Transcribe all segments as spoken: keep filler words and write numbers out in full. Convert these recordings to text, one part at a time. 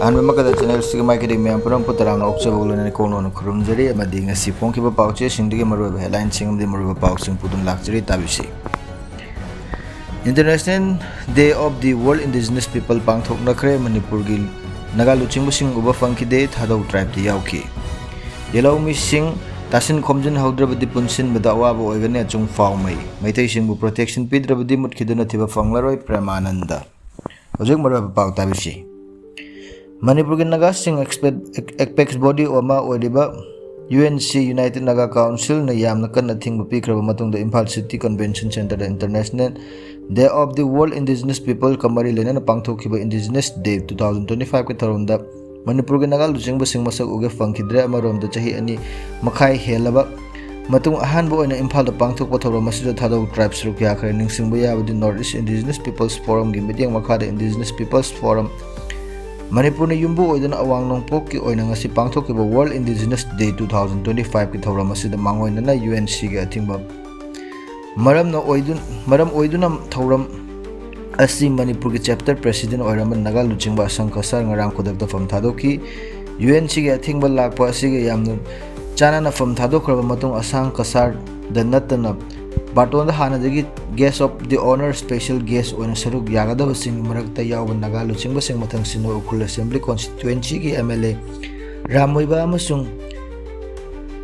ꯑꯍꯥꯟꯕ ꯃꯛꯇꯗ ꯆꯦꯅꯦꯜꯁꯤꯒꯤ ꯃꯥꯏꯀꯩꯗꯒꯤ ꯃꯌꯥꯝ ꯄꯨꯝꯅꯃꯛꯄꯨ ꯇꯔꯥꯝꯅ ꯑꯣꯛꯆꯕ ꯂꯣꯏꯅꯅ ꯀꯣꯡꯂꯣꯟ ꯈꯨꯔꯨꯝꯖꯔꯤ ꯑꯃꯗꯤ ꯉꯁꯤ ꯐꯣꯡꯈꯤꯕ ꯄꯥꯎꯆꯦꯁꯤꯡꯗꯒꯤ ꯃꯔꯨꯑꯣꯏꯕ ꯍꯦꯗꯂꯥꯏꯟꯁꯤꯡ ꯑꯃꯗꯤ ꯃꯔꯨꯑꯣꯏꯕ ꯄꯥꯎꯁꯤꯡ ꯄꯨꯗꯨꯅ ꯂꯥꯛꯆꯔꯤ, ꯇꯥꯕꯤꯁꯤ꯫ International Day of the World Indigenous People ꯄꯥꯡꯊꯣꯛꯅꯈ꯭ꯔꯦ꯫ ꯃꯅꯤꯄꯨꯔꯒꯤ ꯅꯥꯒꯥ ꯂꯨꯆꯤꯡꯕꯁꯤꯡ ꯎꯕ ꯐꯪꯈꯤꯗꯦ꯫ ꯊꯥꯗꯧ ꯇ꯭ꯔꯥꯏꯕꯇ ꯌꯥꯎꯈꯤ꯫ ꯌꯦꯜꯍꯧꯃꯤꯁꯤꯡ ꯇꯥꯁꯤꯟ ꯈꯣꯝꯖꯤꯟꯍꯧꯗ꯭ꯔꯕꯗꯤ ꯄꯨꯟꯁꯤꯟꯕꯗ ꯑꯋꯥꯕ ꯑꯣꯏꯒꯅꯤ꯫ ꯑꯆꯨꯡ ꯐꯥꯎꯃꯩ꯫ ꯃꯩꯇꯩꯁꯤꯡꯕꯨ ꯄ꯭ꯔꯣꯇꯦꯛꯁꯟ ꯄꯤꯗ꯭ꯔꯕꯗꯤ ꯃꯨꯠꯈꯤꯗꯨꯅ ꯊꯤꯕ ꯐꯪꯂꯔꯣꯏ꯫ ꯄ꯭ꯔꯦꯃꯥꯅꯟꯗ꯫ ꯍꯧꯖꯤꯛ ꯃꯔꯨꯑꯣꯏꯕ ꯄꯥꯎ ꯇꯥꯕꯤꯁꯤ꯫ ꯃꯅꯤꯄꯨꯔꯒꯤ ꯅꯥꯒꯥꯁꯤꯡ ꯑꯦꯛꯁꯄꯦꯛ-, ꯑꯦꯛ-, ꯑꯦꯛꯄꯦꯛꯁ ꯕꯣꯗꯤ ꯑꯃ ꯑꯣꯏꯔꯤꯕ U N C, United Naga Council ꯅ ꯌꯥꯝꯅ ꯀꯟꯅ ꯑꯊꯤꯡꯕ ꯄꯤꯈ꯭ꯔꯕ ꯃꯇꯨꯡꯗ ꯏꯝꯐꯥꯜ ꯁꯤꯇꯤ ꯀꯟꯚꯦꯟꯁꯟ ꯁꯦꯟꯇꯔꯗ International Day of the World Indigenous People ꯀ ꯃꯔꯤ ꯂꯩꯅꯅ ꯄꯥꯡꯊꯣꯛꯈꯤꯕ Indigenous Day two thousand twenty five ꯀꯤ ꯊꯧꯔꯝꯗ ꯃꯅꯤꯄꯨꯔꯒꯤ ꯅꯥꯒꯥ ꯂꯨꯆꯤꯡꯕꯁꯤꯡ ꯃꯁꯛ ꯎꯒꯦ ꯐꯪꯈꯤꯗ꯭ꯔꯦ꯫ ꯑꯃꯔꯣꯝꯗ ꯆꯍꯤ ꯑꯅꯤ ꯃꯈꯥꯏ ꯍꯦꯜꯂꯕ ꯃꯇꯨꯡ ꯑꯍꯥꯟꯕ ꯑꯣꯏꯅ ꯏꯝꯐꯥꯜꯗ ꯄꯥꯡꯊꯣꯛꯄ ꯊꯧꯔꯝ ꯑꯁꯤꯗ ꯊꯥꯗꯧ ꯇ꯭ꯔꯥꯏꯕ ꯁꯔꯨꯛ ꯌꯥꯈ꯭ꯔꯦ꯫ ꯅꯤꯡꯁꯤꯡꯕ ꯌꯥꯕꯗꯤ North East Indigenous Peoples Forum ꯒꯤ ꯃꯤꯠꯌꯦꯡ ꯃꯈꯥꯗ Indigenous Peoples Forum ꯃꯅꯤꯄꯨꯔꯅ ꯌꯨꯝꯕꯨ ꯑꯣꯏꯗꯨꯅ ꯑꯋꯥꯡ ꯅꯣꯡꯄꯣꯛꯀꯤ ꯑꯣꯏꯅ ꯉꯁꯤ ꯄꯥꯡꯊꯣꯛꯈꯤꯕ World Indigenous Day two thousand twenty five ꯀꯤ ꯊꯧꯔꯝ ꯑꯁꯤꯗ ꯃꯥꯡꯑꯣꯏꯅꯅ ꯌꯨ ꯑꯦꯟ ꯁꯤꯒꯤ ꯑꯊꯤꯡꯕ ꯃꯔꯝꯅ ꯑꯣꯏꯗꯨ-, ꯃꯔꯝ ꯑꯣꯏꯗꯨꯅ ꯊꯧꯔꯝ ꯑꯁꯤ ꯃꯅꯤꯄꯨꯔꯒꯤ ꯆꯦꯞꯇꯔ ꯄ꯭ꯔꯦꯁꯤꯗꯦꯟ ꯑꯣꯏꯔꯝꯕ ꯅꯥꯒꯥ ꯂꯨꯆꯤꯡꯕ ꯑꯁꯪ ꯀꯁꯥꯔ ꯉꯔꯥꯡ ꯈꯨꯗꯛꯇ ꯐꯝ ꯊꯥꯗꯣꯛꯈꯤ꯫ ꯌꯨ ꯑꯦꯟ ꯁꯤꯒꯤ ꯑꯊꯤꯡꯕ ꯂꯥꯛꯄ ꯑꯁꯤꯒ ꯌꯥꯝꯅ ꯆꯥꯟꯅꯅ ꯐꯝ ꯊꯥꯗꯣꯛꯈ꯭ꯔꯕ ꯃꯇꯨꯡ ꯑꯁꯥꯡ ꯀꯁꯥꯔꯗ ꯅꯠꯇꯅ ꯕꯥꯔꯇꯣꯟꯗ ꯍꯥꯟꯅꯗꯒꯤ Guest of the Honour, Special Guest ꯑꯣꯏꯅ ꯁꯔꯨꯛ ꯌꯥꯒꯗꯕꯁꯤꯡꯒꯤ ꯃꯔꯛꯇ ꯌꯥꯎꯕ ꯅꯥꯒꯥ ꯂꯨꯆꯤꯡꯕꯁꯤꯡ ꯃꯊꯪꯁꯤꯠꯅ ꯎꯈ꯭ꯔꯨꯜ ꯑꯦꯁꯦꯝꯕ꯭ꯂꯤ ꯀꯣꯟꯁꯇꯤꯇ꯭ꯋꯦꯟꯁꯤꯒꯤ M L A Ram Muivah ꯑꯃꯁꯨꯡ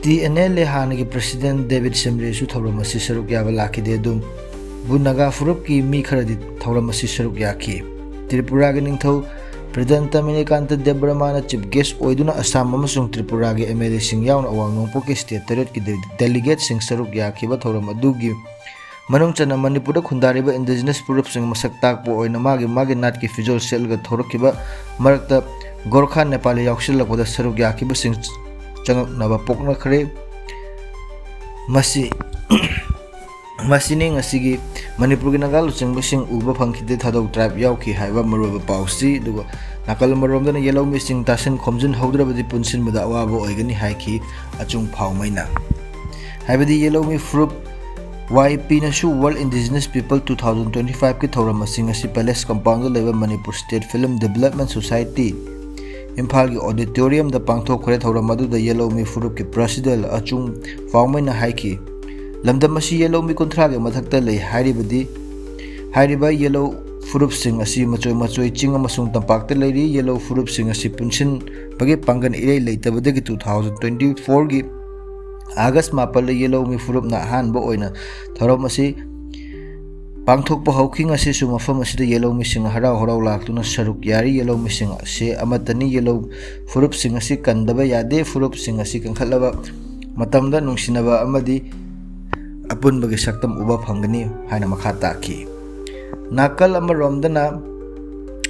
ꯇꯤ ꯑꯦꯟ ꯑꯦꯜ ꯑꯦ ꯍꯥꯟꯅꯒꯤ ꯄ꯭ꯔꯦꯁꯤꯗꯦꯟ ꯗꯦꯕꯤꯠ ꯁꯦꯝꯔꯦꯁꯨ ꯊꯧꯔꯝ ꯑꯁꯤ ꯁꯔꯨꯛ ꯌꯥꯕ ꯂꯥꯛꯈꯤꯗꯦ꯫ ꯑꯗꯨꯕꯨ ꯅꯥꯒꯥ ꯐꯨꯔꯨꯞꯀꯤ ꯃꯤ ꯈꯔꯗꯤ ꯊꯧꯔꯝ ꯑꯁꯤ ꯁꯔꯨꯛ ꯌꯥꯈꯤ꯫ ꯇ꯭ꯔꯤꯄꯨꯔꯥꯒꯤ ꯅꯤꯡꯊꯧ ꯄ꯭ꯔꯤꯗꯟꯇ ꯃꯤꯅꯤꯀꯥꯟꯇ ꯗꯦꯕꯕꯔꯃꯥꯅ ꯆꯤꯐ ꯒꯦꯁ ꯑꯣꯏꯗꯨꯅ ꯑꯁꯥꯝ ꯑꯃꯁꯨꯡ ꯇ꯭ꯔꯤꯄꯨꯔꯥꯒꯤ ꯑꯦꯝ ꯑꯦꯜ ꯑꯦꯁꯤꯡ ꯌꯥꯎꯅ ꯑꯋꯥꯡ ꯅꯣꯡꯄꯣꯛꯀꯤ ꯁ꯭ꯇꯦꯠ ꯇꯔꯦꯠꯀꯤ ꯗꯦ-, ꯗꯦꯂꯤꯒꯦꯠꯁꯤꯡ ꯁꯔꯨꯛ ꯌꯥꯈꯤꯕ ꯊꯧꯔꯝ ꯑꯗꯨꯒꯤ ꯃꯅꯨꯡ ꯆꯟꯅ ꯃꯅꯤꯄꯨꯔꯗ ꯈꯨꯟꯗꯥꯔꯤꯕ ꯏꯟꯗꯤꯖꯤꯅꯁ ꯐꯨꯔꯨꯞꯁꯤꯡ ꯃꯁꯛ ꯇꯥꯛꯄ ꯑꯣꯏꯅ ꯃꯥꯒꯤ ꯃꯥꯒꯤ ꯅꯥꯠꯀꯤ ꯐꯤꯖꯣꯜ ꯁꯦꯠꯂꯒ ꯊꯣꯔꯛꯈꯤꯕ ꯃꯔꯛꯇ ꯒꯣꯔꯈꯥ ꯅꯦꯄꯥꯂꯤ ꯌꯥꯎꯁꯤꯜꯂꯛꯄꯗ ꯁꯔꯨꯛ ꯌꯥꯈꯤꯕꯁꯤꯡ ꯆꯪꯉꯛꯅꯕ ꯄꯣꯛꯅꯈ꯭ꯔꯦ꯫ ꯃꯁꯤ, ꯃꯁꯤꯅꯤ ꯉꯁꯤꯒꯤ ꯃꯅꯤꯄꯨꯔꯒꯤ ꯅꯥꯒꯥ ꯂꯨꯆꯤꯡꯕꯁꯤꯡ ꯎꯕ ꯐꯪꯈꯤꯗꯦ, ꯊꯥꯗꯧ ꯇ꯭ꯔꯥꯏꯕ ꯌꯥꯎꯈꯤ ꯍꯥꯏꯕ ꯃꯔꯨꯑꯣꯏꯕ ꯄꯥꯎꯁꯤ꯫ ꯑꯗꯨꯒ ꯅꯥꯀꯜ ꯑꯃꯔꯣꯝꯗꯅ ꯌꯦꯜꯍꯧꯃꯤꯁꯤꯡ ꯇꯥꯁꯤꯟ ꯈꯣꯝꯖꯤꯟ ꯍꯧꯗ꯭ꯔꯕꯗꯤ ꯄꯨꯟꯁꯤꯟꯕꯗ ꯑꯋꯥꯕ ꯑꯣꯏꯒꯅꯤ ꯍꯥꯏꯈꯤ ꯑꯆꯨꯡ ꯐꯥꯎꯃꯩꯅ꯫ ꯍꯥꯏꯕꯗꯤ ꯌꯦꯜꯍꯧꯃꯤ ꯐꯨꯔꯨꯞ ꯋꯥꯏ ꯄꯤꯅꯁꯨ World Indigenous People two thousand twenty five ꯀꯤ ꯊꯧꯔꯝ ꯑꯁꯤ ꯉꯁꯤ ꯄꯦꯂꯦꯁ ꯀꯝꯄꯥꯎꯟꯗ ꯂꯩꯕ Manipur state film development society ꯏꯝꯐꯥꯜꯒꯤ auditoriumꯗ ꯄꯥꯡꯊꯣꯛꯈ꯭ꯔꯦ꯫ ꯊꯧꯔꯝ ꯑꯗꯨꯗ ꯌꯦꯂꯧꯃꯤ ꯐꯨꯔꯨꯞꯀꯤ president ꯑꯆꯨꯡ ꯄꯥꯎꯃꯩꯅ ꯍꯥꯏꯈꯤ, ꯂꯝꯗꯝ ꯑꯁꯤ ꯌꯦꯂꯧꯃꯤ ꯀꯨꯟꯊ꯭ꯔꯥꯒꯤ ꯃꯊꯛꯇ ꯂꯩ꯫ ꯍꯥꯏꯔꯤꯕꯗꯤ, ꯍꯥꯏꯔꯤꯕ ꯌꯦꯂꯧ ꯐꯨꯔꯨꯞꯁꯤꯡ ꯑꯁꯤ ꯃꯆꯣꯏ ꯃꯆꯣꯏ ꯆꯤꯡ ꯑꯃꯁꯨꯡ ꯇꯝꯄꯥꯛꯇ ꯂꯩꯔꯤ꯫ ꯌꯦꯂꯧ ꯐꯨꯔꯨꯞꯁꯤꯡ ꯑꯁꯤ ꯄꯨꯟꯁꯤꯟꯕꯒꯤ ꯄꯥꯡꯒꯜ ꯏꯔꯩ ꯂꯩꯇꯕꯗꯒꯤ two thousand twenty fourꯒꯤ August ꯃꯥꯄꯜꯗ ꯌꯦꯂꯧꯃꯤ ꯐꯨꯔꯨꯞꯅ ꯑꯍꯥꯟꯕ ꯑꯣꯏꯅ ꯊꯧꯔꯝ ꯑꯁꯤ ꯄꯥꯡꯊꯣꯛꯄ ꯍꯧꯈꯤ꯫ ꯉꯁꯤꯁꯨ ꯃꯐꯝ ꯑꯁꯤꯗ ꯌꯦꯂꯧꯃꯤꯁꯤꯡ ꯍꯔꯥꯎ ꯍꯔꯥꯎ ꯂꯥꯛꯇꯨꯅ ꯁꯔꯨꯛ ꯌꯥꯔꯤ꯫ ꯌꯦꯂꯧꯃꯤꯁꯤꯡ ꯑꯁꯤ ꯑꯃꯠꯇꯅꯤ꯫ ꯌꯦꯂꯧ ꯐꯨꯔꯨꯞꯁꯤꯡ ꯑꯁꯤ ꯀꯟꯗꯕ ꯌꯥꯗꯦ꯫ ꯐꯨꯔꯨꯞꯁꯤꯡ ꯑꯁꯤ ꯀꯟꯈꯠꯂꯕ ꯃꯇꯝꯗ ꯅꯨꯡꯁꯤꯅꯕ ꯑꯃꯗꯤ ꯑꯄꯨꯟꯕꯒꯤ ꯁꯛꯇꯝ ꯎꯕ ꯐꯪꯒꯅꯤ ꯍꯥꯏꯅ ꯃꯈꯥ ꯇꯥꯈꯤ꯫ ꯅꯥꯀꯜ ꯑꯃꯔꯣꯝꯗꯅ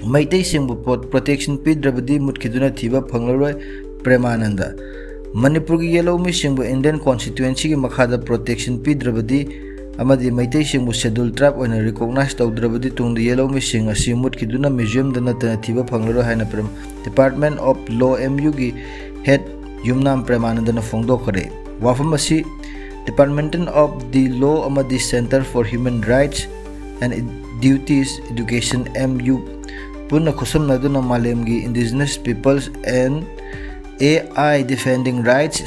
ꯃꯩꯇꯩꯁꯤꯡꯕꯨ ꯄ꯭ꯔꯣ-, protection ꯄꯤꯗ꯭ꯔꯕꯗꯤ ꯃꯨꯠꯈꯤꯗꯨꯅ ꯊꯤꯕ ꯐꯪꯂꯔꯣꯏ, ꯄ꯭ꯔꯦꯃꯥꯅꯟꯗ꯫ ꯃꯅꯤꯄꯨꯔꯒꯤ ꯌꯦꯂꯧꯃꯤꯁꯤꯡꯕꯨ Indian constituencyꯒꯤ ꯃꯈꯥꯗ protection ꯄꯤꯗ꯭ꯔꯕꯗꯤ ꯑꯃꯗꯤ ꯃꯩꯇꯩꯁꯤꯡꯕꯨ schedule tribe ꯑꯣꯏꯅ recognize ꯇꯧꯗ꯭ꯔꯕꯗꯤ ꯇꯨꯡꯗ ꯌꯦꯂꯧꯃꯤꯁꯤꯡ ꯑꯁꯤ ꯃꯨꯠꯈꯤꯗꯨꯅ museumꯗ ꯅꯠꯇꯅ ꯊꯤꯕ ꯐꯪꯂꯔꯣꯏ ꯍꯥꯏꯅ Prem-, Department of Law, MUꯒꯤ head ꯌꯨꯝꯅꯥꯝ ꯄ꯭ꯔꯦꯃꯥꯅꯟꯗꯅ ꯐꯣꯡꯗꯣꯛꯈꯔꯦ꯫ ꯋꯥꯐꯝ ꯑꯁꯤ Department of the Law ꯑꯃꯗꯤ Centre for Human Rights and Duties Education, MU ꯄꯨꯟꯅ ꯈꯨꯠꯁꯝꯅꯗꯨꯅ ꯃꯥꯂꯦꯝꯒꯤ Indigenous Peoples and AI Defending Rights,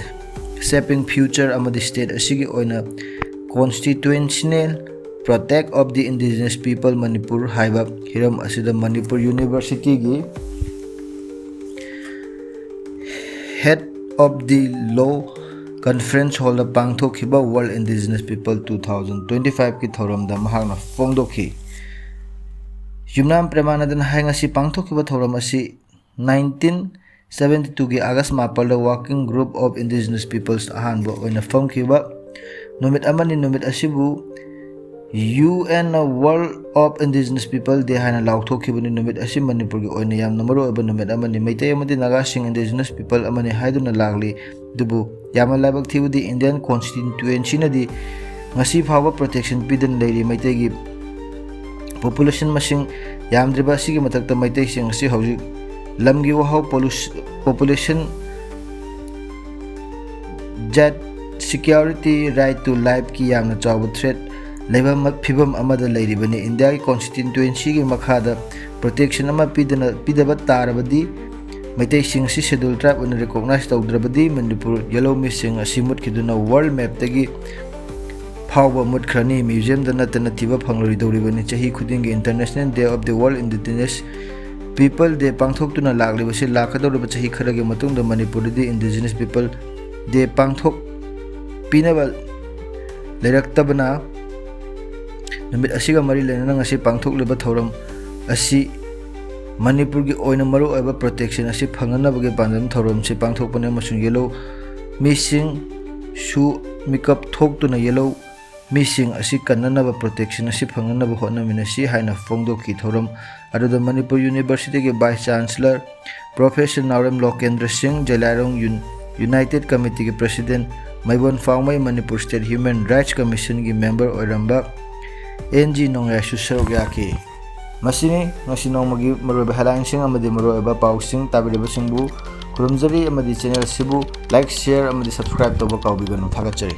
Shaping Future ꯑꯃꯗꯤ state ꯑꯁꯤꯒꯤ ꯑꯣꯏꯅ Constitutional Protect of the Indigenous People Manipur ꯍꯥꯏꯕ ꯍꯤꯔꯝ ꯑꯁꯤꯗ Manipur Universityꯒꯤ head of the law conference hallꯗ ꯄꯥꯡꯊꯣꯛꯈꯤꯕ World Indigenous People two thousand twenty fiveꯀꯤ ꯊꯧꯔꯝꯗ ꯃꯍꯥꯛꯅ ꯐꯣꯡꯗꯣꯛꯈꯤ꯫ ꯌꯨꯝꯅꯥꯝ ꯄ꯭ꯔꯦꯃꯥꯅꯟꯗꯅ ꯍꯥꯏ, ꯉꯁꯤ ꯄꯥꯡꯊꯣꯛꯈꯤꯕ ꯊꯧꯔꯝ ꯑꯁꯤ nineteen seventy twoꯒꯤ August ꯃꯥꯄꯜꯗ Working Group of Indigenous Peoples ꯑꯍꯥꯟꯕ ꯑꯣꯏꯅ ꯐꯝꯈꯤꯕ ꯅꯨꯃꯤꯠ ꯑꯃꯅꯤ꯫ ꯅꯨꯃꯤꯠ ꯑꯁꯤꯕꯨ UN World of Indigenous People Day ꯍꯥꯏꯅ ꯂꯥꯎꯊꯣꯛꯈꯤꯕꯅꯤ꯫ ꯅꯨꯃꯤꯠ ꯑꯁꯤ ꯃꯅꯤꯄꯨꯔꯒꯤ ꯑꯣꯏꯅ ꯌꯥꯝꯅ ꯃꯔꯨꯑꯣꯏꯕ ꯅꯨꯃꯤꯠ ꯑꯃꯅꯤ꯫ ꯃꯩꯇꯩ ꯑꯃꯗꯤ ꯅꯥꯒꯥꯁꯤꯡ Indigenous People ꯑꯃꯅꯤ ꯍꯥꯏꯗꯨꯅ ꯂꯥꯛꯂꯤ꯫ ꯑꯗꯨꯕꯨ ꯌꯥꯝꯅ ꯂꯥꯏꯕꯛ ꯊꯤꯕꯗꯤ Indian Constituencyꯅꯗꯤ ꯉꯁꯤ ꯐꯥꯎꯕ protection ꯄꯤꯗꯨꯅ ꯂꯩꯔꯤ꯫ ꯃꯩꯇꯩꯒꯤ population ꯃꯁꯤꯡ ꯌꯥꯝꯗ꯭ꯔꯤꯕ ꯑꯁꯤꯒꯤ ꯃꯊꯛꯇ ꯃꯩꯇꯩꯁꯤꯡ ꯑꯁꯤ ꯍꯧꯖꯤꯛ ꯂꯝꯒꯤ ꯋꯥꯍꯧ, polus-, population, ꯖꯥꯠ, security, right to lifeꯀꯤ ꯌꯥꯝꯅ ꯆꯥꯎꯕ threat ꯂꯩꯕ ꯃ-, ꯐꯤꯕꯝ ꯑꯃꯗ ꯂꯩꯔꯤꯕꯅꯤ꯫ ꯏꯟꯗꯤꯌꯥꯒꯤ constituencyꯒꯤ ꯃꯈꯥꯗ protection ꯑꯃ ꯄꯤꯗꯅ, ꯄꯤꯗꯕ ꯇꯥꯔꯕꯗꯤ ꯃꯩꯇꯩꯁꯤꯡ ꯑꯁꯤ Scheduled Tribe ꯑꯣꯏꯅ recognize ꯇꯧꯗ꯭ꯔꯕꯗꯤ ꯃꯅꯤꯄꯨꯔ ꯌꯦꯜꯍꯧꯃꯤꯁꯤꯡ ꯑꯁꯤ ꯃꯨꯠꯈꯤꯗꯨꯅ world mapꯇꯒꯤ ꯐꯥꯎꯕ ꯃꯨꯠꯈ꯭ꯔꯅꯤ꯫ Museumꯗ ꯅꯠꯇꯅ ꯊꯤꯕ ꯐꯪꯂꯔꯣꯏꯗꯧꯔꯤꯕꯅꯤ꯫ ꯆꯍꯤ ꯈꯨꯗꯤꯡꯒꯤ International Day of the World Indigenous People Day ꯄꯥꯡꯊꯣꯛꯇꯨꯅ ꯂꯥꯛꯂꯤꯕꯁꯤ ꯂꯥꯛꯀꯗꯧꯔꯤꯕ ꯆꯍꯤ ꯈꯔꯒꯤ ꯃꯇꯨꯡꯗ ꯃꯅꯤꯄꯨꯔꯗꯗꯤ Indigenous People Day ꯄꯥꯡꯊꯣꯛꯄꯤꯅꯕ ꯂꯩꯔꯛꯇꯕꯅ ꯅꯨꯃꯤꯠ ꯑꯁꯤꯒ ꯃꯔꯤ ꯂꯩꯅꯅ ꯉꯁꯤ ꯄꯥꯡꯊꯣꯛꯂꯤꯕ ꯊꯧꯔꯝ ꯑꯁꯤ ꯃꯅꯤꯄꯨꯔꯒꯤ ꯑꯣꯏꯅ ꯃꯔꯨꯑꯣꯏꯕ protection ꯑꯁꯤ ꯐꯪꯅꯅꯕꯒꯤ ꯄꯥꯟꯗꯝ ꯊꯧꯔꯝꯁꯤ ꯄꯥꯡꯊꯣꯛꯄꯅꯤ ꯑꯃꯁꯨꯡ ꯌꯦꯜꯍꯧ ꯃꯤꯁꯤꯡꯁꯨ ꯃꯤꯀꯞ ꯊꯣꯛꯇꯨꯅ ꯌꯦꯜꯍꯧ ꯃꯤꯁꯤꯡ ꯑꯁꯤ ꯀꯟꯅꯅꯕ, protection ꯑꯁꯤ ꯐꯪꯅꯅꯕ ꯍꯣꯠꯅꯃꯤꯟꯅꯁꯤ ꯍꯥꯏꯅ ꯐꯣꯡꯗꯣꯛꯈꯤ꯫ ꯊꯧꯔꯝ ꯑꯗꯨꯗ Manipur Universityꯒꯤ Vice Chancellor Professor Naorem Lokendra Singh, ꯖꯦꯂꯥꯏꯔꯣꯡ United Committeeꯒꯤ President Meibon Phaomei, Manipur State Human Rights Commissionꯒꯤ member ꯑꯣꯏꯔꯝꯕ ꯑꯦꯟ ꯖꯤ ꯅꯣꯡꯌꯥꯏꯁꯨ ꯁꯔꯨꯛ ꯌꯥꯈꯤ꯫ ꯃꯁꯤꯅꯤ ꯉꯁꯤ ꯅꯣꯡꯃꯒꯤ ꯃꯔꯨꯑꯣꯏꯕ headlineꯁꯤꯡ ꯑꯃꯗꯤ ꯃꯔꯨꯑꯣꯏꯕ ꯄꯥꯎꯁꯤꯡ꯫ ꯇꯥꯕꯤꯔꯤꯕꯁꯤꯡꯕꯨ ꯈꯨꯔꯨꯝꯖꯔꯤ ꯑꯃꯗꯤ channel ꯑꯁꯤꯕꯨ like, share ꯑꯃꯗꯤ subscribe ꯇꯧꯕ ꯀꯥꯎꯕꯤꯒꯅꯨ꯫ ꯊꯥꯒꯠꯆꯔꯤ꯫